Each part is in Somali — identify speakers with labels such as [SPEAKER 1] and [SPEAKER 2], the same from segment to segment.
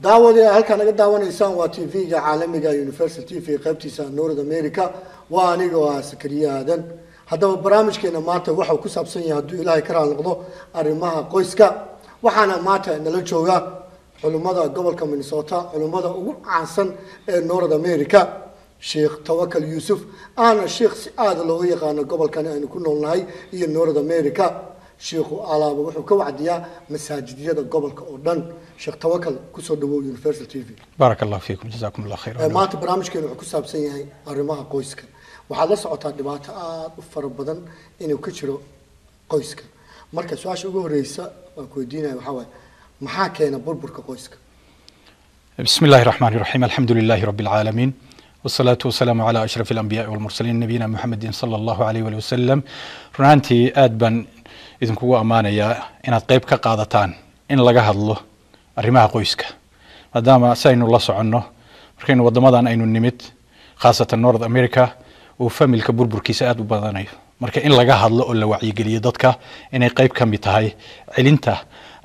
[SPEAKER 1] Daawade, halkaa naga daawanaysaan waa TV-ga caalamiga Universal TV, qaybtiisa North America. Waa anigoo ah Sakariye Aadan. Haddaba barnaamijkeena maanta waxau ku saabsan yahay, hadduu Ilaahay ka raali noqdo, arrimaha qoyska. Waxaana maanta nala jooga culimmada gobolka Minnesota, culimmada ugu caansan ee North America, Sheekh Tawakal Yuusuf, aana sheekh si aada looga yaqaano gobolkan aynu ku noolnahay iyo North America. Sheikhu alaaba wuxuu ka wacdiyaa masaajidyada gobolka oo dhan. Sheekh Tawakal, kusoo dhawow Universal TV.
[SPEAKER 2] بارك الله فيكم، جزاكم الله خير.
[SPEAKER 1] Maanta barnaamijkeenu wuxuu ku saabsan yahay arrimaha qoyska. Waxaad la socotaa dhibaato aada u fara badan inuu ka jiro qoyska. Marka su-aasha ugu horeysa waan ku weydiinaya waxaa waaye: maxaa keena burburka qoyska?
[SPEAKER 2] بسم الله الرحمن الرحيم، الحمد لله رب العالمين، والصلاة والسلام على أشرف الأنبياء والمرسلين، نبينا محمد صلى الله عليه وسلم. Runtii aad baan idinkugu ammaanayaa inaad qayb ka qaadataan in laga hadlo arrimaha qoyska, maadaama si aynu la soconno markaynu waddamadan aynu nimid, khaasatan North America, uu familka burburkiisa aada u badanayo. Marka in laga hadlo oo la wacyigeliyo dadka inay qayb ka mid tahay celinta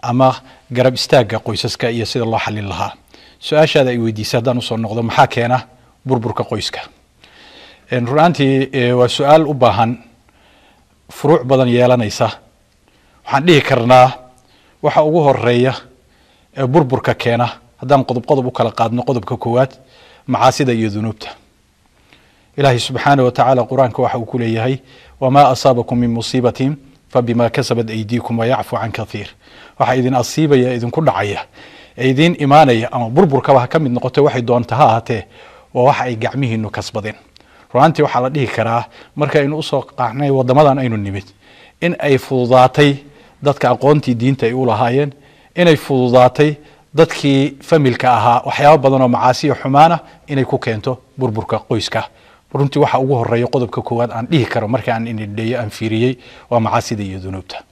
[SPEAKER 2] ama garab istaagga qoysaska iyo sida loo xalin lahaa. Su-aashaada ay weydiisay haddaan usoo noqdo, maxaa keena burburka qoyska? Runaantii waa su-aal u baahan furuuc badan yeelanaysa. Waxaan dhihi karnaa waxa ugu horeeya ee burburka keena, haddaan qodob qodob u kala qaadno, qodobka koowaad, macaasida iyo dunuubta. Ilaahay subxaanahu wa tacaala Qur-aanka waxa uu ku leeyahay: "وما أصابكم من مصيبة فبما كسبت أيديكم ويعفو عن كثير." Waxaa idin asiibaya, idinku dhacaya, ee idiin imaanaya, ama burburkaba ha ka mid noqoto, waxay doonta ha ahaatee, waa waxa ay gacmihiinu kasbadeen. Runaantii waxaa la dhihi karaa markaynu usoo qaacnay waddamadan aynu nimid, in ay fududaatay dadka aqoontii diinta ay u lahaayeen, inay fududaatay dadkii familka ahaa waxyaabo badan oo macaasiya xumaana inay ku keento burburka qoyska. Runtii waxa ugu horeeya, qodobka koowaad aan dhihi karo marka aan inidheeyo, aan fiiriyey, waa macaasida iyo dunuubta.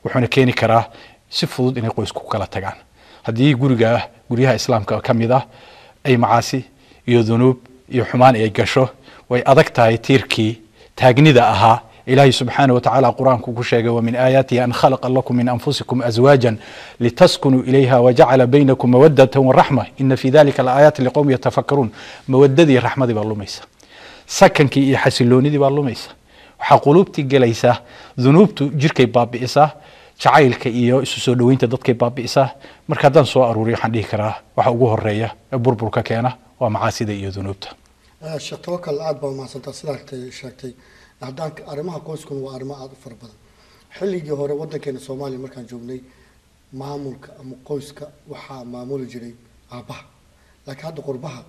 [SPEAKER 2] Wuxuuna keeni karaa si fudud inay qoysku ku kala tagaan haddii guriga guryaha Islaamka ka mid ah ay macaasi iyo dunuub iyo xumaan ay gasho. Way adag tahay tiirkii taagnida ahaa. Ilaahay subxaanahu wa tacaala Qur-aanku ku sheegay: "ومن آياته أن خلق لكم من أنفسكم أزواجا لتسكنوا إليها وجعل بينكم مودة ورحمة إن في ذلك لآيات لقوم يتفكرون." Mawadadii, raxmadii baa lumaysa, sakankii iyo xasiloonidii baa lumaysa. Waxaa quluubtii gelaysaa dunuubtu, jirkay baabi'isaa, jacaylka iyo isu soo dhoweynta dadkay baabi'isaa. Marka haddaan soo aruuriyo, waxaan dhihi karaa waxa ugu horeeya ee burburka keena waa macaasida iyo dunuubta.
[SPEAKER 1] Sheekh Tawakal, aada baa umahadsantaa sidaad sheegtay. Haddaan arrimaha qoyskuna waa arrimo aada u fara badan. Xilligii hore waddankeena Soomaaliya markaan joognay, maamulka ama qoyska waxaa maamuli jiray aabbaha, laakiin hadda qurbaha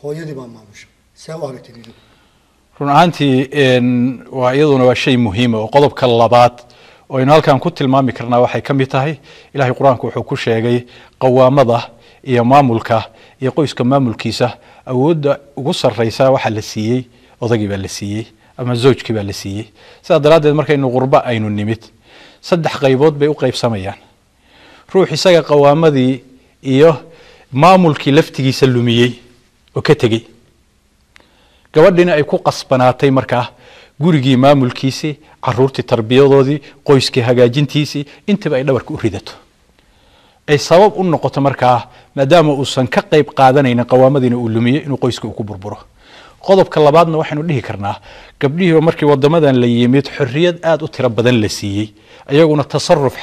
[SPEAKER 1] hooyadii baa maamusha. See u aragtay idinku?
[SPEAKER 2] Run ahaantii waa iyaduna waa shay muhiima oo qodobka labaad oo aynu halkan ku tilmaami karnaa waxay ka mid tahay. Ilahay Qur-aanku wuxuu ku sheegay qawaamada iyo maamulka iyo qoyska maamulkiisa awoodda ugu sarreysa waxaa la siiyey odagii baa la siiyey ama zoojkii baa la siiyey. Sidaa daraaddeed markaynu qurbo aynu nimid, saddex qaybood bay u qaybsamayaan: ruux isaga qawaamadii iyo maamulkii laftigiisa lumiyey oo ka tegey, gabadhiina ay ku qasbanaatay markaa gurigii maamulkiisii, caruurtii tarbiyadoodii, qoyskii hagaajintiisii, intaba ay dhabarka u ridato, ay sabab u noqoto markaa, maadaama uusan ka qayb qaadanaynin, qawaamadiina uu lumiyey, inuu qoyska uu ku burburo. Qodobka labaadna waxaynu dhihi karnaa gabdhihii markii wadamadan la yimid xorriyad aada u tiro badan la siiyey, iyaguna tasaruf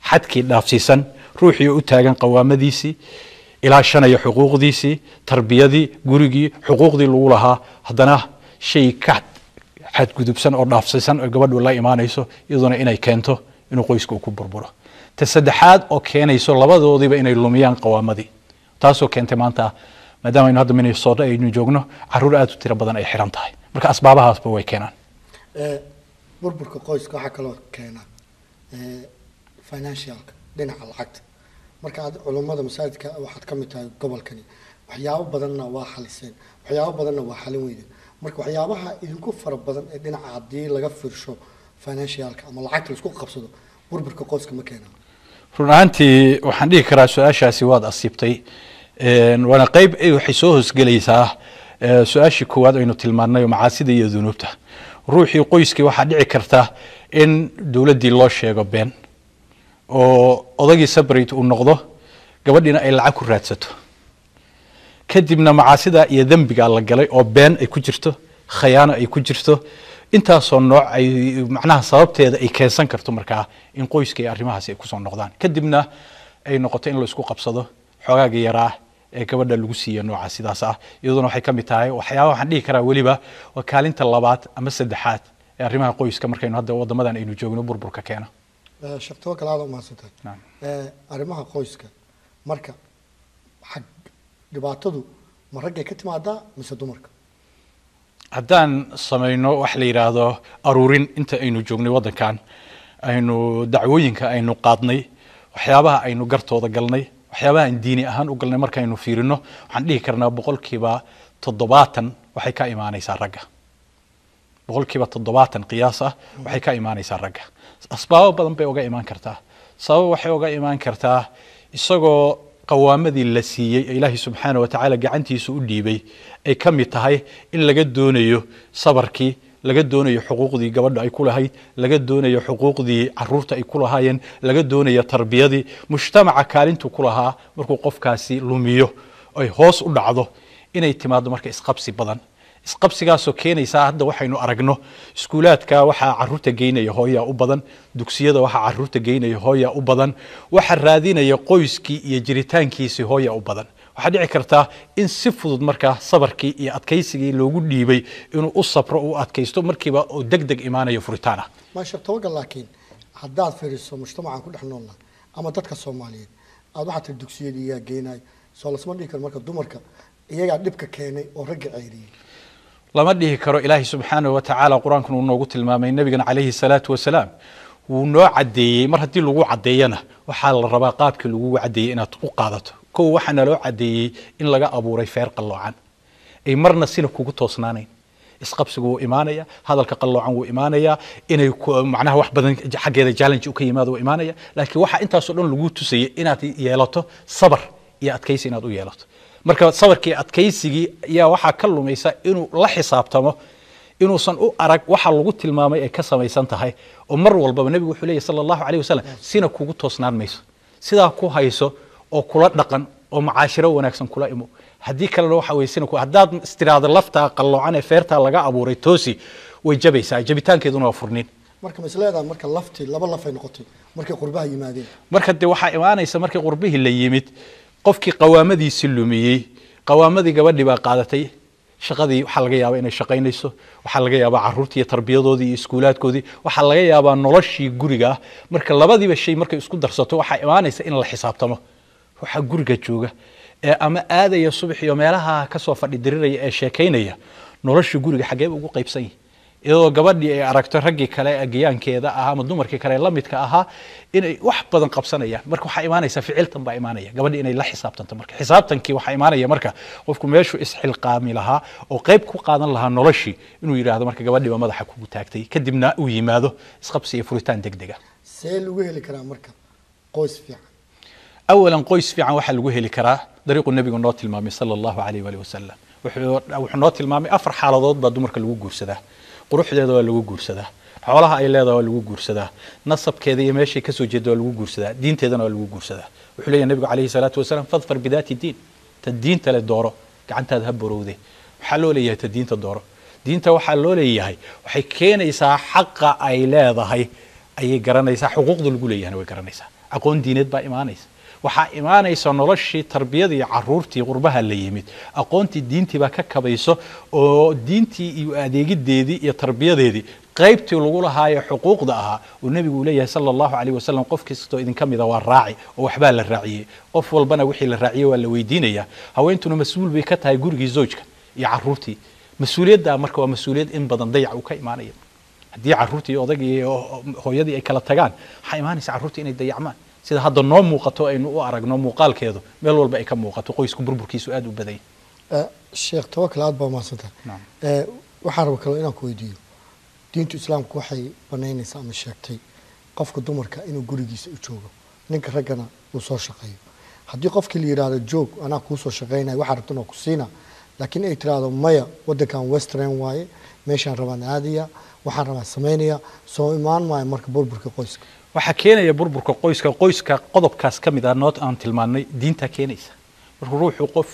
[SPEAKER 2] xadkii dhaafsiisan, ruuxii oo u taagan qawaamadiisii, ilaashanaya xuquuqdiisii, tarbiyadii gurigii, xuquuqdii lagu lahaa, haddana shay ka xadgudubsan oo dhaafsiisan oo gabadhu la imaanayso, iyaduna inay keento inuu qoyska uu ku burburo. Ta saddexaad oo keenayso labadoodiiba inay lumiyaan qawaamadii, taasoo keentay maanta, maadaama aynu hadda Minnesota aynu joogno, caruur aada u tiro badan ay xiran tahay. Marka asbaabahaasba way keenaan.
[SPEAKER 1] Burburka qoyska waxaa kaloo keena financialka, dhinaca lacagta. Marka aad culummada masaajidka waxaad ka mid tahay gobolkani, waxyaabo badanna waa xaliseen, waxyaabo badanna waa xalin weydeen. Marka waxyaabaha idinku fara badan ee dhinaca haddii laga fiirsho financialka ama lacagta laisku qabsado, burburka qoyska ma keenaa?
[SPEAKER 2] Run ahaantii waxaan dhihi karaa su-aashaasi waad asiibtay, waana qeyb waxay soo hoosgelaysaa su-aashii koowaad aynu tilmaannay oo macaasida iyo dunuubta. Ruuxii qoyskii waxaa dhici karta in dowladdii loo sheego been oo odagii separate uu noqdo, Gabadhiina ay lacag ku raadsato, kadibna macaasidaa iyo dembigaa la galay oo been ay ku jirto, khayaano ay ku jirto, intaasoo nooc ay macnaha sababteeda ay keensan karto markaa in qoyska iyo arrimahaasi ay kusoo noqdaan, kadibna ay noqoto in la isku qabsado xoogaaga yaraa ee gabadha lagu siiya nooca sidaas ah. Iyaduna waxay ka mid tahay waxyaabaha waxaan dhihi karaa weliba waa kaalinta labaad ama saddexaad ee arrimaha qoyska markaynu hadda waddamadan aynu joogno burburka keena.
[SPEAKER 1] Sheekh Tawakal, aada umahadsantahay. Arrimaha qoyska marka xag dhibaatadu ma raggay ka timaadaa mise dumarka?
[SPEAKER 2] Haddaan samayno wax la yidhaahdo aruurin inta aynu joognay waddankan, aynu dacwooyinka aynu qaadnay, waxyaabaha aynu gartooda galnay, waxyaabaha aan diini ahaan u galnay markaynu fiirino, waxaan dhihi karnaa 70% waxay ka imaanaysaa ragga. 70% qiyaas ah waxay ka imaanaysaa ragga. Asbaabo badan bay uga imaan kartaa. Sabab waxay uga imaan kartaa isagoo qawaamadii la siiyey ee Ilaahay subxaana wa tacaala gacantiisa u dhiibay ay ka mid tahay in laga doonayo sabarkii, laga doonayo xuquuqdii gabadha ay ku lahayd, laga doonayo xuquuqdii caruurta ay ku lahaayeen, laga doonayo tarbiyadii mujtamaca kaalintu ku lahaa. Markuu qofkaasi lumiyo ay hoos u dhacdo, inay timaado marka isqabsi badan, isqabsigaasoo keenaysaa hadda waxaynu aragno. Iskuulaadka waxaa caruurta geynaya hooyaa u badan, dugsiyada waxaa caruurta geynaya hooyaa u badan, waxa raadinaya qoyskii iyo jiritaankiisii hooyaa u badan. Waxaa dhici kartaa in si fudud markaa sabarkii iyo adkaysigii loogu dhiibay inuu u sabro, u adkaysto, markiiba oo deg deg imaanayo furitaan ah.
[SPEAKER 1] Ma Sheekh Tawakal, laakiin haddaad fiiriso mujtamacan ku dhex noolnahay ama dadka Soomaaliyeed, aad waxaad tiri dugsiyada iyagaa geynayo, soo lasma dhihi karo marka dumarka iyagaa dhibka keenay oo ragga ceyriyey?
[SPEAKER 2] Lama dhihi karo. Ilaahay subxaanahu wa tacaala qur-aankuna uu noogu tilmaamay, nabigana calayhi salaatu wasalaam wuu noo caddeeyey. Mar haddii lagu caddeeyana, waxaa la rabaa qaabkii lagugu caddeeyey inaad u qaadato. Kow, waxaa naloo caddeeyey in laga abuuray feer qalloocan ay marna sina kugu toosnaanayn. Isqabsigu wuu imaanaya, hadalka qalloocan wuu imaanaya, inay macnaha wax badan xaggeeda challenge u ka yimaado wuu imaanaya, laakiin waxaa intaasoo dhan lagu tusayay inaad yeelato sabar iyo adkaysi inaad u yeelato. Marka sabarkii adkaysigii ayaa waxaa ka lumaysa inuu la xisaabtamo, inuusan u arag waxa lagu tilmaamay ay ka samaysan tahay, oo mar walbaba nebigu wuxuu leeyahy sala Allahu calayh wasalam, sina kugu toosnaan mayso, sidaa ku hayso oo kula dhaqan oo macaashiro wanaagsan kula imo. Haddii kalena waxa weye sina ku haddaad istiraado laftaa qalloocan ee feertaa laga abuuray toosi, way jabaysaa, jabitaankeeduna waa furniin.
[SPEAKER 1] Marka ma isleedahay marka laftii laba laf ay noqotay markay qurbaha yimaadeen?
[SPEAKER 2] Marka dee waxaa imaanaysa markii qurbihii la yimid, qofkii qawaamadiisi lumiyey, qawaamadii gabadhii baa qaadatay shaqadii. Waxaa laga yaabaa inay shaqaynayso, waxaa laga yaabaa caruurtii iyo tarbiyadoodii iyo iskuulaadkoodii, waxaa laga yaabaa noloshii guriga ah. Marka labadiiba shay markay isku darsato, waxaa imaanaysa in la xisaabtamo waxaa guriga jooga ee ama aadaya subax iyo meelaha kasoo fadhi diriraya ee sheekaynaya. Noloshii guriga xaggee ugu qaybsan yihi, iyadoo gabadhii ay aragto raggii kale ee gayaankeeda ahaa ama dumarkii kale ee la midka ahaa inay wax badan qabsanayaan? Marka waxaa imaanaysa ficiltan baa imaanaya, gabadhii inay la xisaabtanto. Marka xisaabtankii waxaa imaanaya marka qofku meeshuu isxilqaami lahaa oo qayb ku qaadan lahaa noloshii, inuu yidhaahdo marka gabadhii baa madaxa kugu taagtay, kadibna uu yimaado isqabsi iyo furitaan degdega.
[SPEAKER 1] See lagu heli karaa marka qoys fiican?
[SPEAKER 2] Awalan, qoys fiican waxaa lagu heli karaa dariiqu nebigu noo tilmaamay sala Allahu alayh waali wasalam. Wuxuu noo tilmaamay afar xaaladood baa dumarka lagu guursadaa. Quruxdeeda waa lagu guursadaa, xoolaha ay leedahay waa lagu guursadaa, nasabkeeda iyo meeshay kasoo jeeda waa lagu guursadaa, diinteedana waa lagu guursadaa. Wuxuu leeyahay nebigu calayhi salaatu wasalaam, fadfar bidaati diin, ta diinta le dooro, gacantaada ha borowde. Waxaa loo leeyahay ta diinta dooro, diinta waxaa loo leeyahay waxay keenaysaa xaqa ay leedahay ayay garanaysaa, xuquuqda lagu leeyahayna way garanaysaa. Aqoon diineed baa imaanaysa, waxaa imaanaysa noloshii tarbiyadii iyo caruurtii qurbaha la yimid, aqoontii diintii baa ka kabayso, oo diintii iyo adeegideedii iyo tarbiyadeedii qaybtii lagu lahaaye xuquuqda ahaa uu nebigu uu leeyahay sala Allahu calayh wasalam, qof kastoo idinka mida waa raaci oo waxbaa la raaciyey, qof walbana wixii la raaciyey waa la weydiinaya. Haweentuna mas-uul bay ka tahay gurigii zoojka iyo caruurtii. Mas-uuliyadda marka waa mas-uuliyad in badan dayac uu ka imaanaya. Haddii caruurtii odaygii iyo hooyadii ay kala tagaan, waxaa imaanaysa carruurtii inay dayacmaan, sida hadda noo muuqato, aynu u aragno muuqaalkeedu meel walba ay ka muuqato, qoysku burburkiisu aada u badanya.
[SPEAKER 1] Sheekh Tawakal, aad baa umahadsantahay. Waxaan raba kaloo inaan ku weydiiyo, diintu islaamku waxay banaynaysaa ama sheegtay qofka dumarka inuu gurigiisa u joogo, ninka raggana uu soo shaqeeyo. Haddii qofkii la yidhaahdo joog, anaa kuu soo shaqeynaya, waxaa rabtan oo ku siina, laakiin ay tiraahdo maya, waddankan western waaye, meeshaan rabaan aadaya, waxaan rabaan samaynaya, soo imaan maayo marka burburka qoyska?
[SPEAKER 2] Waxaa keenaya burburka qoyska, qoyska qodobkaas ka mid ah noot aan tilmaannay, diintaa keenaysa. Markuu ruuxu qof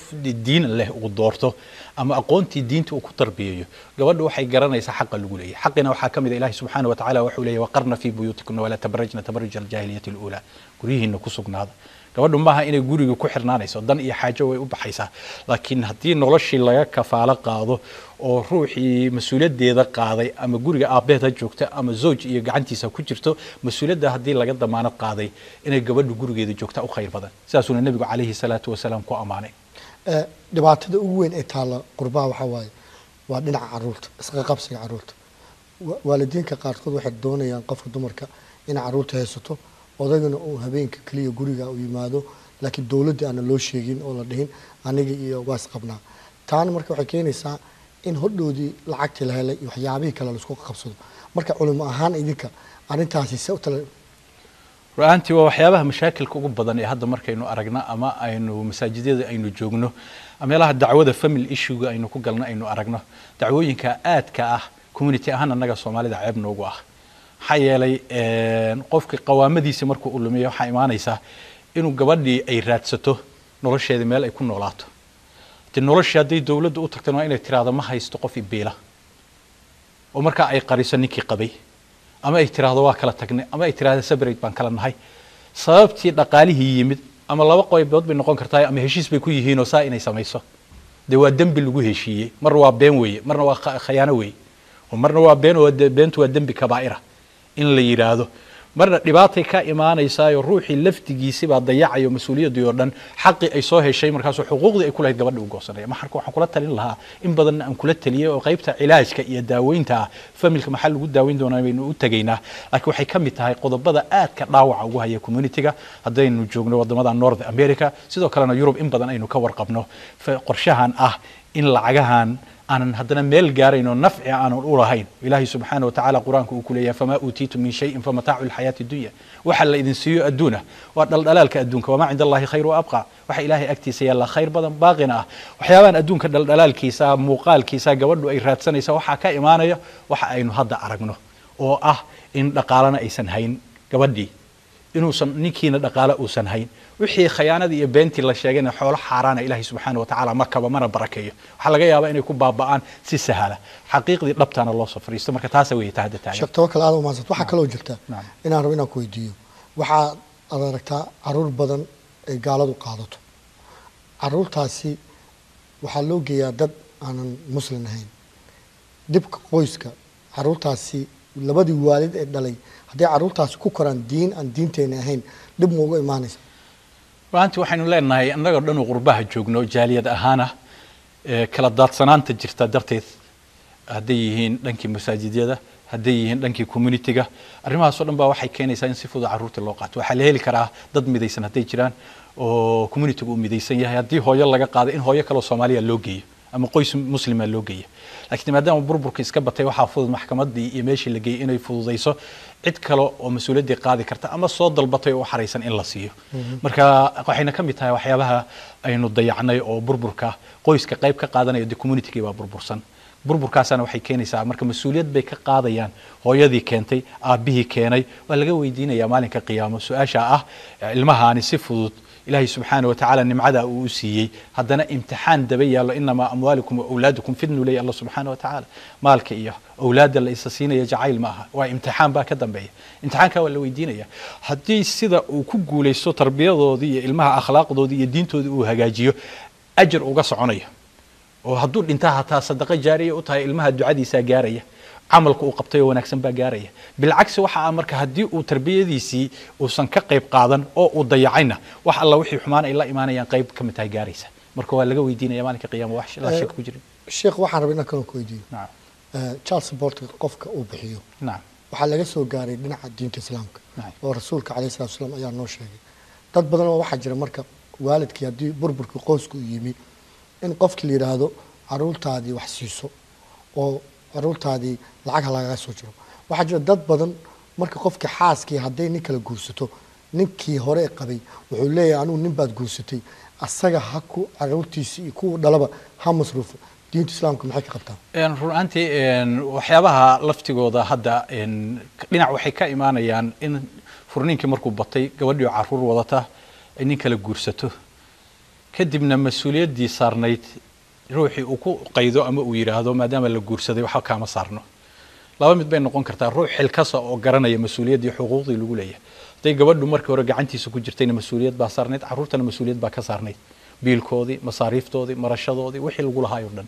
[SPEAKER 2] diin leh uu doorto ama aqoontii diinta uu ku tarbiyeeyo, gabadhu waxay garanaysaa xaqa lagu leeyahay. Xaqina waxaa ka mid ah Ilaahi subxaana wa tacaala wuxuu leeyahay: waqarna fii buyuutikuna walaa tabarajna tabaruja aljaahiliyati aluulaa, guryihiina ku sugnaada. Gabadhu maaha inay guriga ku xirnaanayso, dan iyo xaajo way u baxaysaa, laakiin haddii noloshii laga kafaalo qaado oo ruuxii mas-uuliyaddeeda qaaday, ama guriga aabbeed ha joogta ama zooj iyo gacantiisa ku jirto, mas-uuliyadda haddii laga damaanad qaaday, inay gabadhu gurigeeda joogta u khayr badan. Sidaasuuna nebigu calayhi salaatu wasalaam ku ammaanay.
[SPEAKER 1] Dhibaatada ugu weyn ee taalla qurbaha waxaa waaye waa dhinaca caruurta, isqa qabsiga caruurta. Waalidiinka qaarkood waxay doonayaan qofka dumarka inay caruurta haysato, odaygana uu habeenka keliya guriga u yimaado, laakiin dowladda aana loo sheegin oo la dhihin aniga iyo waa isqabnaa. Taana marka waxay keenaysaa in hodhowdii lacagtii la helay iyo waxyaabihii kale laisku qabsado. Marka culimo ahaan idinka arrintaasi se u tala?
[SPEAKER 2] Ru'aantii waa waxyaabaha mashaakilka ugu badan ee hadda markaynu aragno ama aynu masaajidyada aynu joogno, meelaha dacwada family issue-ga aynu ku galno, aynu aragno dacwooyinka aadka ah. Community ahaan annaga Soomaalida ceeb noogu ah, maxaa yeelay qofka qawaamadiisa markuu u lumiyo, waxaa imaanaysa inuu gabadhii ay raadsato nolosheeda meel ay ku noolaato. De noloshii hadday dowladda u tagtana, waa inay tiraahdo ma haysto qof ibiila, oo markaa ay qariso ninkii qabay, ama ay tiraahdo waa kala tagnay, ama ay tiraahdo separate baan kala nahay. Sababtii dhaqaalihii yimid ama laba qaybood bay noqon kartaa: ama heshiis bay ku yihiinoo saa inay samayso, dee waa dembi lagu heshiiyey, marna waa been weeye, marna waa khayaano weeye, oo marna waa been oo beentu waa dembi kabaa'ira in la yidhaahdo, marna dhibaatay ka imaanaysaayo ruuxii laftigiisi baa dayacayo mas-uuliyaddii oo dhan, xaqii ay soo heshay, markaasuu xuquuqdii ay ku lahayd gabadha u goosanaya. Marka waxaan kula talin lahaa, in badanna aan kula taliyey, oo qaybta cilaajka iyo daaweynta ah familka maxaa lagu daaweyn doonaa baynu u tegaynaa, laakiin waxay ka mid tahay qodobada aadka dhaawaca ugu haya community-ga haddaynu joogno wadamada North America, sidoo kalena Yurub in badan aynu ka warqabno. Qorshahan ah in lacagahan aanan haddana meel gaarayn oo nafci aanan u lahayn, Ilaahay subxaana wa tacaala Qur-aanka uu ku leeyahay: famaa uutiitum min shayin famataacu lxayaati dunya, waxa la idin siiyo adduuna waa dhaldhalaalka adduunka, wamaa cinda Allahi khayr wa abqa, waxa Ilaahay agtiisa yaalla khayr badan baaqina ah. Waxyaabahan adduunka dhaldhalaalkiisa, muuqaalkiisa gabadhu ay raadsanaysa, waxaa ka imaanaya waxa aynu hadda aragno oo ah in dhaqaalana aysan hayn gabadhii, inuusan ninkiina dhaqaale uusan hayn, wixii khayaanadii iyo beentii la sheegayna xoolo xaaraana Ilaahay subxaana wa tacaala ma kaba mana barakeeyo. Waxaa laga yaabaa inay ku baaba'aan si sahala, xaqiiqdii dhabtaana loo soo fariisto. Marka taasa weeye ta hadda taagan.
[SPEAKER 1] Sheekh Tawakal, aad u mahadsan. Waxaa kaloo jirta inaan rabo inaan ku weydiiyo: waxaa aad aragtaa caruur badan ay gaaladu qaadato. Caruurtaasi waxaa loo geeyaa dad aanan muslim ahayn. Dhibka qoyska caruurtaasi, labadii waalid ee dhalay, hadday caruurtaasi ku koraan diin aan diinteena ahayn, dhib ma uga imaanaysa?
[SPEAKER 2] Ru'aantii waxaynu leenahay annagoo dhan oo qurbaha joogno, jaaliyad ahaana kala daadsanaanta jirta darteed, hadday yihiin dhankii masaajidyada, hadday yihiin dhankii community-ga, arrimahaas oo dhan baa waxay keenaysaa in si fudud carruurta loo qaato. Waxaa la heli karaa dad midaysan hadday jiraan oo community-ga uu midaysan yahay, haddii hooyo laga qaado in hooyo kaloo Soomaaliya loo geeyo ama qoys muslima loo geeyo. Laakiin maadaama burburka iska batay, waxaa fudud maxkamaddii iyo meeshii la geeyey inay fududayso cid kale oo mas-uuliyaddii qaadi karta ama soo dalbatay oo u xaraysan in la siiyo. Marka waxayna ka mid tahay waxyaabaha aynu dayacnay oo burburka qoyska qayb ka qaadanaya. Dee community-gii baa burbursan, burburkaasana waxay keenaysaa marka mas-uuliyad bay ka qaadayaan hooyadii keentay, aabbihii keenay. Waa laga weydiinayaa maalinka qiyaamo su-aasha ah ilmahaani si fudud Ilaahay subxaana wa tacaala nimcada uu u siiyey, haddana imtixaan daba yaallo. Inamaa amwaalukum wa awlaadukum fitnu, leeya Allah subxaana wa tacaala. Maalka iyo awlaadda la isa siinaya jacayl ma aha, waa imtixaan baa ka dambeeya. Imtixaanka waa la weydiinaya. Haddii sida uu ku guulaysto tarbiyadoodii iyo ilmaha akhlaaqdoodii iyo diintoodii uu hagaajiyo, ajar uga soconaya, oo hadduu dhintaa hataa sadaqo jaariya u tahay, ilmaha ducadiisaa gaaraya, camalka uu qabtay oo wanaagsan baa gaaraya. Bilcagsi waxa ah marka haddii uu tarbiyadiisii uusan ka qayb qaadan oo uu dayacayna, wax alla wixii xumaan ay la imaanayaan qayb ka mid tahay gaaraysa. Marka waa laga weydiinaya maalinka qiyaama, wax laa shak ku jirin.
[SPEAKER 1] Sheekh, waxaan rabay inaan kaloo ku weydiiyo child support qofka uu bixiyo waxaa laga soo gaaray dhinaca diinta Islaamka oo rasuulka calayhi salatu wasalaam ayaa noo sheegay. Dad badan oo waxaa jira marka waalidkii haddii burburkii qoysku u yimi in qofkii la yidhaahdo caruurtaadii wax siiso oo caruurtaadii lacag ha lagaga soo jiro. Waxaa jira dad badan marka qofkii xaaskii hadday nin kala guursato, ninkii hore qabay wuxuu leeyahay anugu nin baad guursatay, asaga ha ku caruurtiisi iyo kuwa dhalaba ha masruufo. Diinta Islaamka maxay ka qabtaa?
[SPEAKER 2] Run ahaantii waxyaabaha laftigooda hadda dhinac waxay ka imaanayaan in Furniinkii markuu batay, gabadhii oo caruur wadata ay nin kala guursato, kadibna mas-uuliyaddii saarnayd ruuxii uu ku qaydo ama uu yidhaahdo maadaama la guursaday waxba kaama saarno. Laba mid bay noqon kartaa: ruux xilkasa oo garanaya mas-uuliyaddii xuquuqdii lagu leeyahay. Hadday gabadhu markii hore gacantiisa ku jirtayna mas-uuliyad baa saarnayd, carruurtana mas-uuliyad baa ka saarnayd, biilkoodii, masaariiftoodii, marashadoodii, wixii lagu lahaay oo dhan.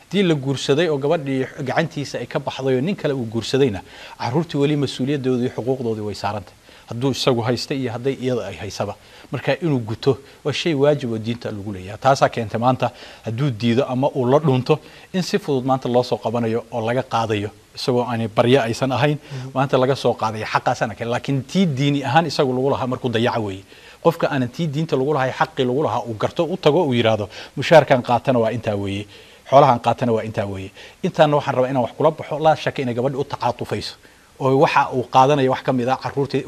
[SPEAKER 2] Haddii la guursaday oo gabadhii gacantiisa ay ka baxday oo nin kale uu guursadayna, carruurtii weli mas-uuliyadoodii iyo xuquuqdoodii way saarantay, hadduu isagu haysta iyo hadday iyada ay haysaba. Marka inuu guto waa shay waajib oo diinta lagu leeyahay. Taasaa keentay maanta hadduu diido ama uu la dhunto in si fudud maanta loo soo qabanayo oo laga qaadayo, isagoo aanay baryo aysan ahayn maanta laga soo qaadayo xaqaasana kale. Laakiin tii diini ahaan isagu lagu lahaa markuu dayaco weeye. Qofka aanan tii diinta lagu lahay, xaqii lagu lahaa uu garto, u tago, uu yidhaahdo mushaarkan qaatana waa intaa weeye, xoolahan qaatana waa intaa weeye, intaana waxaan rabaa inaan wax kula baxo, laa shaka inay gabadhi u tacaatufayso oo waxa uu qaadanayo wax ka mid ah carruurtii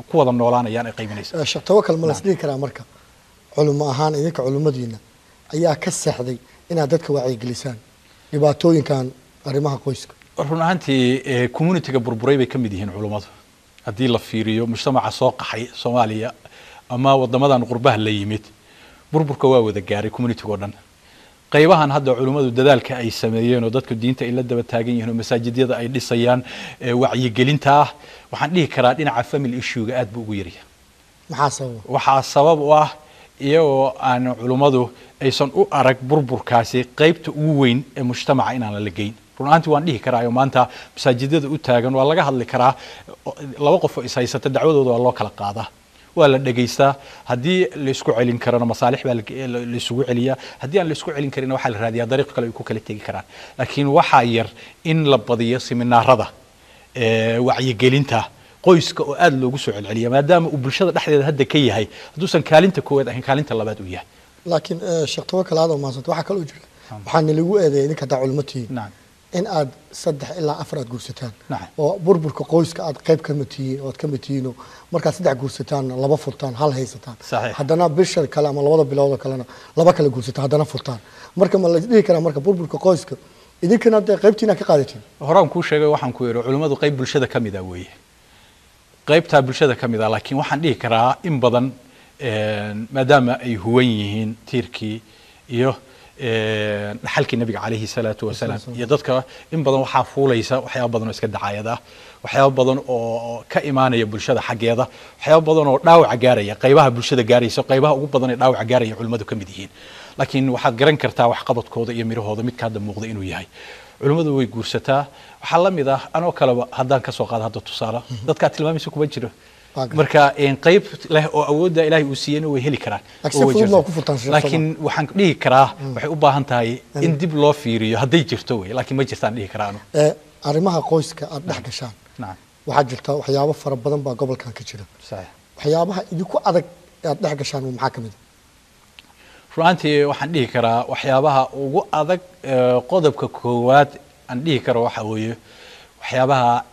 [SPEAKER 2] ku wada noolaanayaan ay qaybinayso.
[SPEAKER 1] Sheekh Tawakal, ma las dhihi karaa marka culimo ahaan idinka culimmadiina ayaa ka seexday inaad dadka wacyigelisaan dhibaatooyinkan arrimaha qoyska?
[SPEAKER 2] Run ahaantii community-ga burburay bay ka mid yihiin culummadu. Haddii la fiiriyo mujtamaca soo qaxay Soomaaliya ama wadamadan qurbaha la yimid, burburka waa wada gaaray community-go dhan. Qaybahan hadda culimmadu dadaalka ay sameeyeen oo dadku diinta ay la daba taagan yihiin oo masaajidyada ay dhisayaan, wacyigelinta ah, waxaan dhihi karaa dhinaca family issue-ga aad buu ugu yaryahay.
[SPEAKER 1] Maxaa sababa?
[SPEAKER 2] Waxaa sabab u ah iyagoo aan culummadu aysan u arag burburkaasi qaybta ugu weyn ee mujtamaca inaan la geyn. Run ahaantii waan dhihi karaayo maanta masaajidada u taagan waa laga hadli karaa. Laba qof oo is haysata dacwadooda waa loo kala qaadaa, waa la dhegaystaa. Haddii laisku celin karana masaalix baa la isugu celiyaa, haddii aan la isku celin karin waxaa la raadiyaa dariiq kale ay ku kala tegi karaan. Laakiin waxaa yar in la badiyo seminaarada wacyigelinta qoyska oo aada loogu soo celceliya, maadaama uu bulshada dhexdeeda hadda ka yahay, hadduusan kaalinta koowaad ahayn kaalinta labaad uu yahay.
[SPEAKER 1] Laakiin Sheekh Tawakal, aad oo maadsanta, waxaa kaloo jira, waxaa nalagu eedeeyay idinka haddaa culimo tihiin in aad 3 ilaa 4 aad guursataan oo burburka qoyska aad qayb kamid tihiin oo aad kamid tihiin, oo markaad 3 guursataanna 2 furtaan, 1 haysataan, haddana bisha kale ama labada bilood oo kalena 2 kale guursataan, haddana furtaan. Marka ma la dhihi karaa marka burburka qoyska idinkana dee qaybtiina ka qaadatiin?
[SPEAKER 2] Horaan kuu sheegay, waxaan ku yidhi culimmadu qayb bulshada ka mid ah weeye, qaybtaa bulshada ka mid ah. Laakiin waxaan dhihi karaa in badan maadaama ay huwan yihiin tiirkii iyo dhaxalkii nabiga calayhi salaatu wasalaam iyo dadka in badan waxaa fuulaysa waxyaaba badan oo iska dacaayad ah, waxyaaba badan oo ka imaanaya bulshada xaggeeda, waxyaaba badan oo dhaawaca gaaraya qaybaha bulshada gaaraysa. Qaybaha ugu badan ee dhaawaca gaaraya culimmadu ka mid yihiin. Laakiin waxaad garan kartaa waxqabadkooda iyo mirahooda midka hadda muuqda inuu yahay. Culimmadu way guursataa, waxaa la mid ah anoo kaleba haddaan kasoo qaado hadda tusaale, dadkaa tilmaamaysa kuma jiro. Marka qayb leh oo awoodda Ilaahay uu siiyeyna way heli karaan. Laakiin waxaan dhihi karaa waxay u baahan tahay in dib loo fiiriyo hadday jirto wey, laakiin ma jirtaan dhihi karaano.
[SPEAKER 1] Arrimaha qoyska aad dhex gashaan, waxaa jirta waxyaabo fara badan baa gobolkan ka jira. Waxyaabaha idinku adag ee aad dhex gashaan maxaa ka mid a?
[SPEAKER 2] Runaantii waxaan dhihi karaa waxyaabaha ugu adag, qodobka koowaad aan dhihi karo waxa weeye waxyaabaha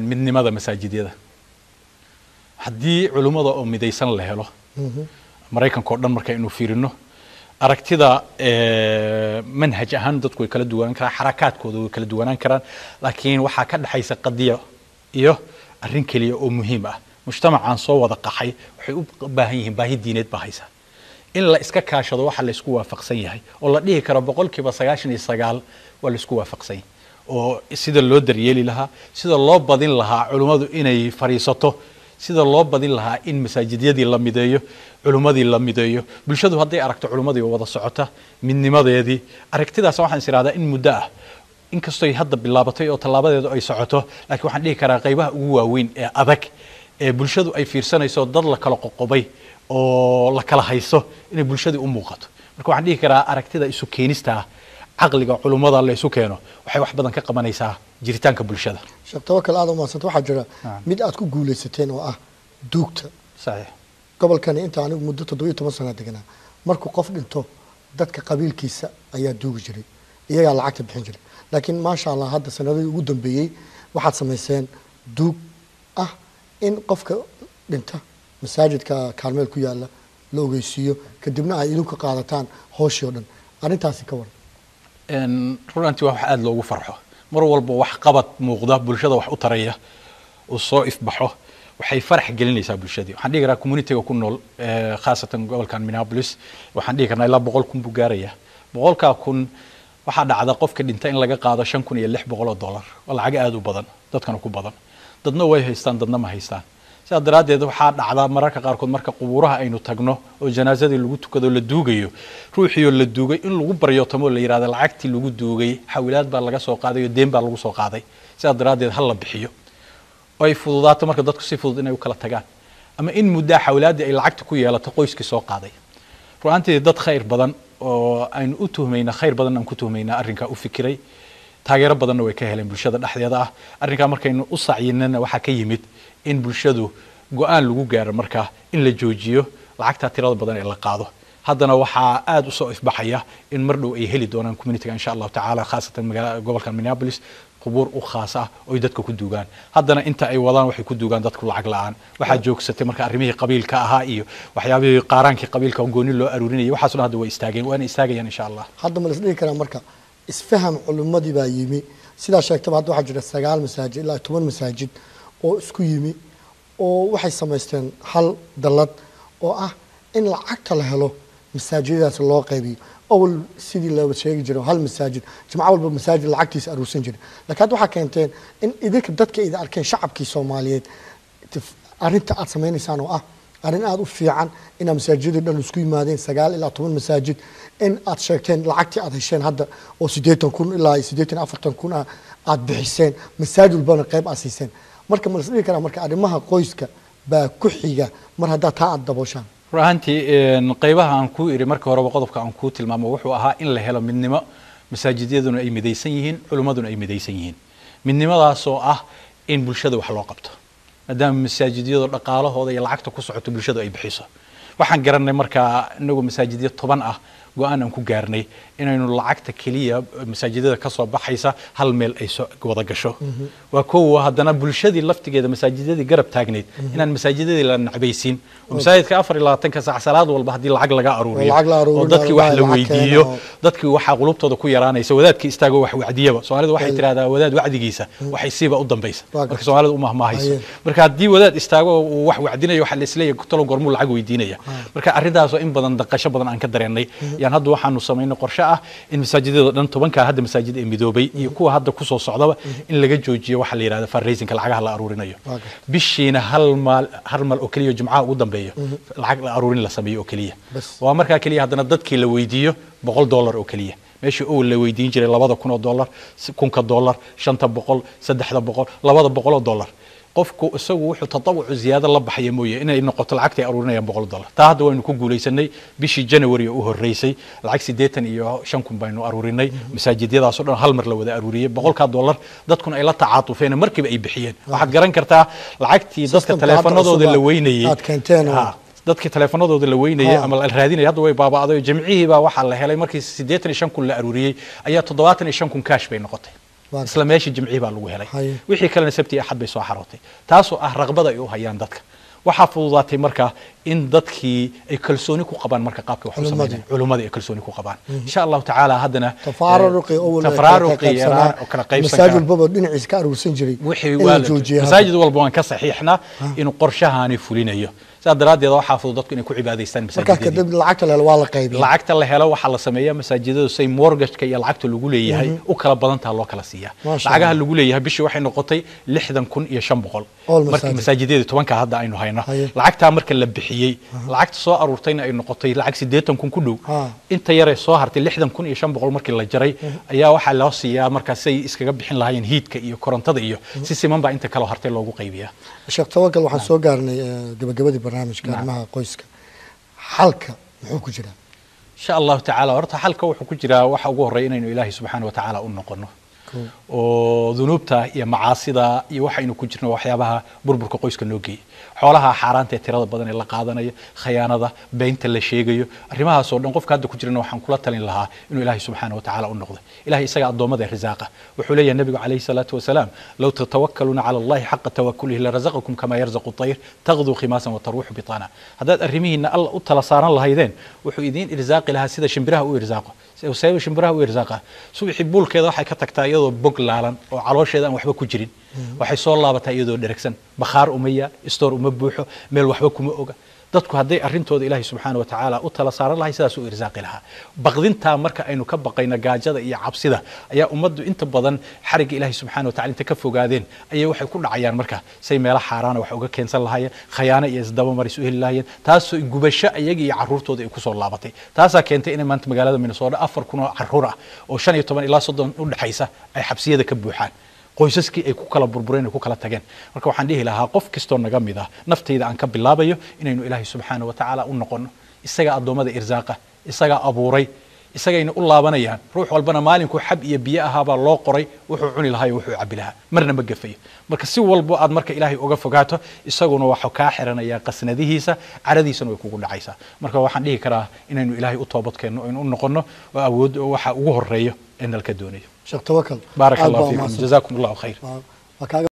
[SPEAKER 2] midnimada masaajidyada. Haddii culimmada oo midaysan la helo Maraykanka oo dhan, marka aynu fiirino aragtida manhaj ahaan dadku way kala duwanaan karaan, xarakaadkooda way kala duwanaan karaan, laakiin waxaa ka dhexaysa qadiya iyo arrin keliya oo muhiim ah. Mujtamacaan soo wada qaxay waxay u baahan yihiin, baahi diineed baa haysa, in la iska kaashado waxa la isku waafaqsan yahay oo la dhihi karo 99% waa la isku waafaqsan yahay, oo sida loo daryeeli lahaa, sida loo badin lahaa culimmadu inay fadhiisato, sida loo badin lahaa in masaajidyadii la mideeyo, culimmadii la mideeyo. Bulshadu hadday aragto culimmadii oo wada socota, midnimadeedii, aragtidaas waxaan is ihahdaa in muddo ah, inkastoy hadda bilaabatay oo tallaabadeedu ay socoto, laakiin waxaan dhihi karaa qaybaha ugu waaweyn ee adag ee bulshadu ay fiirsanayso dad la kala qoqobay oo la kala hayso inay bulshadii u muuqato. Marka waxaan dhihi karaa aragtida isu keenista caqliga culummada la isu keeno waxay wax badan ka qabanaysaa jiritaanka bulshada.
[SPEAKER 1] Sheekh Tawakal, aad umahadsanta. Waxaa jira mid aad ku guulaysateen oo ah duugta. Gobolkani inta anigu muddo 17 sana deganaa, markuu qof dhinto dadka qabiilkiisa ayaa duugi jiray, iyagaa lacagta bixin jiray. Laakiin maasha Allah hadda sanadihii ugu dambeeyey waxaad samayseen duug ah in qofka dhinta masaajidka Kaarmeel ku yaala la ogeysiiyo, kadibna ay idinku qaadataan hooshii oo dhan. Arrintaasi ka waran?
[SPEAKER 2] Runantii waa wax aada loogu farxo. Mar walba wax qabad muuqda bulshada wax u taraya uu soo ifbaxo. Waxay farax gelinaysaa bulshadii. Waxaan dhihi karaa community-ga ku nool, khaasatan gobolkan Minneapolis, waxaan dhihi karnaa ilaa 100,000 buu gaarayaa. 100,000 waxaa dhacda qofka dhinta in laga qaado $5,600. Waa lacag aada u badan, dadkana ku badan. Dadna way haystaan, dadna ma haystaan. Sidaa daraaddeed waxaa dhacda mararka qaarkood marka qubuuraha aynu tagno oo janaasadii lagu tukado, la duugayo ruuxiioo la duugay, in lagu baryootomo, la yidhahda lacagtii lagu duugay xawilaad baa laga soo qaaday oo deen baa lagu soo qaaday, sidaa daraaddeed ha la bixiyo, oo ay fududaato marka dadku si fudud inay u kala tagaan, ama in muddaa xawilaaddii ay lacagta ku yeelato qoyskii soo qaaday. Ru'aantii dad khayr badan oo aynu u tuhmayna, khayr badan aan ku tuhmaynaa, arrinkaa u fikiray, taageero badanna way ka heleen bulshada dhexdeeda ah. Arrinkaa markaynu u sacyinana waxaa ka yimid in bulshadu go-aan lagu gaaro markaa in la joojiyo lacagtaa tirada badan ee la qaado. Haddana waxaa aada usoo ifbaxaya in mar dhow ay heli doonaan community-ga, insha Allahu tacaala, khaasatan magaalada gobolka Minneapolis, qubuur u khaas ah oy dadka ku duugaan. Haddana inta ay wadaan waxay ku duugaan dadku lacag la-aan. Waxaa joogsatay marka arrimihii qabiilka ahaa iyo waxyaabihii qaaraankii qabiilka gooni loo aruurinayay. Waxaas dhan hadda way istaageen, waana istaagayaan insha Allah.
[SPEAKER 1] Hadda ma la is dhihi karaa marka isfaham culimmadii baa yimi? Sidaa sheegtaba, hadda waxaa jira 9 masaajid ilaa 10 masaajid oo isku yimi oo waxay samaysteen hal dallad oo ah in lacagta la helo masaajidadaas loo qaybiyo. Awal sidii loo sheegi jiray, hal masaajid jimco walba masaajid lacagtiisa aruursan jiray, laakiin hadda waxaa keenteen in idinka dadka idin arkeen, shacabkii Soomaaliyeed, arrinta aad samaynaysaan oo ah arrin aada u fiican, inaad masaajidadii dhan isku yimaadeen, 9 ilaa 10 masaajid, in aad sheegteen lacagtii aad hesheen hadda oo 80,000 ilaa 84,000 ah aad bixiseen, masaajid walbana qayb aad siiseen. Marka ma las dhihi karaa marka arrimaha qoyska baa ku xiga mar haddaa taa aad dabooshaan?
[SPEAKER 2] Run ahaantii qaybaha aan ku iri marka horeba, qodobka aan kuu tilmaamo wuxuu ahaa in la helo midnimo, masaajidyaduna ay midaysan yihiin, culimmaduna ay midaysan yihiin, midnimadaasoo ah in bulshada wax loo qabto, maadaama masaajidyadu dhaqaalahooda iyo lacagta ku socoto bulshadu ay bixiso. Waxaan garanay markaa inagu masaajidyo 10 ah go-aan aan ku gaarnay inaynu lacagta keliya masaajidada ka soo baxaysa hal meel ay soo wada gasho. Waa kowa. Haddana bulshadii laftigeeda masaajidadii garab taagnayd inaan masaajidadii la nacbaysiin oo masaajidka 24-ka saac salaad walba haddii lacag laga aruuriyo
[SPEAKER 1] lacag la
[SPEAKER 2] oo
[SPEAKER 1] aruurinayo,
[SPEAKER 2] dadkii wax la
[SPEAKER 1] lacag
[SPEAKER 2] weydiiyo,
[SPEAKER 1] keeno.
[SPEAKER 2] Dadkii waxaa qulubtooda ku yaraanaysa wadaadkii istaagoo wax wacdiyaba. Soomaalidu waxay tidhahdaa wadaad wacdigiisa waxay siiba u dambaysa.
[SPEAKER 1] Waa
[SPEAKER 2] marka Soomaalidu u mahmaahayso. Marka haddii wadaad istaago oo uu wax wacdinayo, waxaa la isleeyahay talo gormuu lacag weydiinaya. Marka arrintaasoo in badan daqasho badan aan ka dareennay yaan hadda waxaanu samaynay qorshe ah in masaajidada dhan, 10-kaa hadda masaajid ee midoobay iyo kuwa hadda kusoo socdaba, in laga joojiyo waxa la yidhahda fundraising-ka, lacagaha la aruurinayo.
[SPEAKER 1] Waa gartay.
[SPEAKER 2] Bishiina hal maal, hal mal oo keliya, jumcaha ugu dambeeyo, lacag la aruurin la sameeyo oo keliya.
[SPEAKER 1] Bas.
[SPEAKER 2] Waa markaa keliya haddana dadkii la weydiiyo $100 oo keliya, meeshii uu la weydiin jiray $2,000, $1,000, 500, 300, $200. Qofku isagu wuxuu tatawucu ziyaado la baxaya mooye, inay noqoto lacagta ay aruurinayaan $100. Taa hadda waynu ku guulaysanay. Bishii January oo u horreysay lacag 85,000 baynu aruurinay, masaajidyadaasoo dhan hal mar la wada aruuriyey $100, dadkuna ay la tacaatufeen, markiiba ay bixiyeen. Waxaad garan kartaa lacagtii dadka
[SPEAKER 1] System-ka hadda
[SPEAKER 2] taleefanadooda
[SPEAKER 1] cusub
[SPEAKER 2] la weynayey
[SPEAKER 1] aad keenteen oo-
[SPEAKER 2] Ha, dadkii taleefanadooda la weynayay ama la raadinayay hadda way baaba'day. Jimcihii baa waxaa la helay markii 85,000 la aruuriyey ayaa 75,000 cash bay noqotay. Isla meeshii jimcihii baa lagu helay. Wixii kalena Sabti iyo Axad bay soo xarootay, taasoo ah raqbada ay u hayaan dadka. Waxaa fududaatay marka in dadkii ay kalsooni ku qabaan marka qaabka wax u
[SPEAKER 1] Culimmadii.
[SPEAKER 2] sameynayaan, culimmadii ay kalsooni ku qabaan, insha Allahu tacaala. Haddana
[SPEAKER 1] tafaaruqii awal
[SPEAKER 2] tafaraaruqii yaraa oo kala qaybsan
[SPEAKER 1] masaajid
[SPEAKER 2] kara
[SPEAKER 1] walbaba dhinaciisa ka aruursan jiray
[SPEAKER 2] wixii
[SPEAKER 1] in
[SPEAKER 2] waa
[SPEAKER 1] la
[SPEAKER 2] la
[SPEAKER 1] joojiyay hadda.
[SPEAKER 2] Masaajid walba waan ka saxiixnaa inuu qorshahaani fulinayo. Sidaa daraaddeed waxaa fudud dadku inay ku cibaadaystaan
[SPEAKER 1] markaa
[SPEAKER 2] masaajidadii.
[SPEAKER 1] Kadib lacagta la helo waa la qaybiya.
[SPEAKER 2] Lacagta la helo waxaa la sameeyaa masaajidadu say mortgage-ka iyo lacagta lagu leeyahay u kala badantaa loo kala siiyaa.
[SPEAKER 1] Maasha
[SPEAKER 2] Lacagaha
[SPEAKER 1] Allah.
[SPEAKER 2] lagu leeyahay bishii waxay noqotay 60,500
[SPEAKER 1] All
[SPEAKER 2] markii
[SPEAKER 1] masaajid.
[SPEAKER 2] masaajidadii 10-ka hadda aynu hayno. Lacagtaa marka la bixiyey, lacagta soo aruurtayna ay noqotay lacag 80,000 ku dhow. Inta yaree soo hartay, 60,500 markii la jaray, ayaa waxaa loo siiyaa markaa say iskaga bixin lahaayeen heat-ka iyo korontada, iyo si siman baa inta kaloo hartay loogu qaybiyaa.
[SPEAKER 1] Sheekh Tawakal, waxaan soo gaarnay gabagabadii barnaamijka. Arrimaha qoyska xalka muxuu ku jiraa?
[SPEAKER 2] Insha Allahu tacaala, horta xalka wuxuu ku jiraa waxa ugu horreeya inaynu Ilaahay subxaana wa tacaala u noqono, oo dunuubta iyo macaasida iyo waxaynu ku jirno waxyaabaha burburka qoyska noo geeyay, xoolaha xaaraanta ee tirada badan ee la qaadanayo, khayaanada, beenta la sheegayo, arrimahaas oo dhan. Qofka hadda ku jirana waxaan kula talin lahaa inuu Ilaahay subxaana wa tacaala u noqdo. Ilahay isaga addoommada risaaqa. Wuxuu leeyahay Nabigu calayhi salaatu wasalaam: "Low tatawakkaluuna cala Allahi xaqa tawakulihi larazaqakum kama yarzaqu tayr taqduu khimaasan wa bitaana. Haddaad arrimihiina Alla u tala saaran lahaydeen, wuxuu idiin irsaaqi lahaa sida shimbiraha u irsaaqo. Seeba shimbiraha u irsaaqa? Subaxii buulkeeda waxay ka tagtaa iyadoo bog laalan oo caloosheeda aan waxba ku jirin. Waxay soo laabataa iyadoo dheragsan. Bakhaar uma yaal, istoor uma buuxo, meel waxba kuma oga. Dadku hadday arrintooda Ilaahay subxaana wa tacaala u tala saaran lahay, sidaas u irsaaqi lahaa. Baqdintaa marka aynu ka baqayna gaajada iyo cabsida ayaa ummaddu inta badan xarigga Ilaahay subxaana wa tacala inta ka fogaadeen ayay waxay ku dhacayaan marka say meelo xaaraana wax uga keensan lahaayeen, khayaano iyo isdabamaris u heli lahaayeen, taasoo gubasho iyaga iyo carruurtooda ay kusoo laabatay. Taasaa keentay inay maanta magaalada Minnesota 4000 oo carruur ah oo 15 ilaa 30 u dhexaysa ay xabsiyada ka buuxaan, qoysaskii ay ku kala burbureen, ay ku kala tageen. Marka waxaan dhihi lahaa qof kastoo naga mid ah, naftayda aan ka bilaabayo, inaynu Ilaahay subxaana wa tacaala u noqono. Isaga addoommada irsaaqa, isagaa abuuray, isagayna u laabanayaan. Ruux walbana maalinkuu xab iyo biyo ahaabaa loo qoray wuxuu cuni lahaa iyo wuxuu cabi lahaa, marna ma gafayo. Marka si walbo aad marka Ilaahay uga fogaato, isaguna waxuu kaa xiranayaa qasnadihiisa, caradiisana way kugu dhacaysaa. Marka waxaan dhihi karaa inaynu Ilaahay u toobad keenno, aynu u noqono, oo awood waxa ugu horeeyo ee nalka doonayo.
[SPEAKER 1] Sheekh Tawakal,
[SPEAKER 2] Baaraka
[SPEAKER 1] aad
[SPEAKER 2] Allahu
[SPEAKER 1] baa
[SPEAKER 2] fiikum.
[SPEAKER 1] umahadsan.
[SPEAKER 2] Jazakum Allahu khayr.
[SPEAKER 1] Waa kaaga.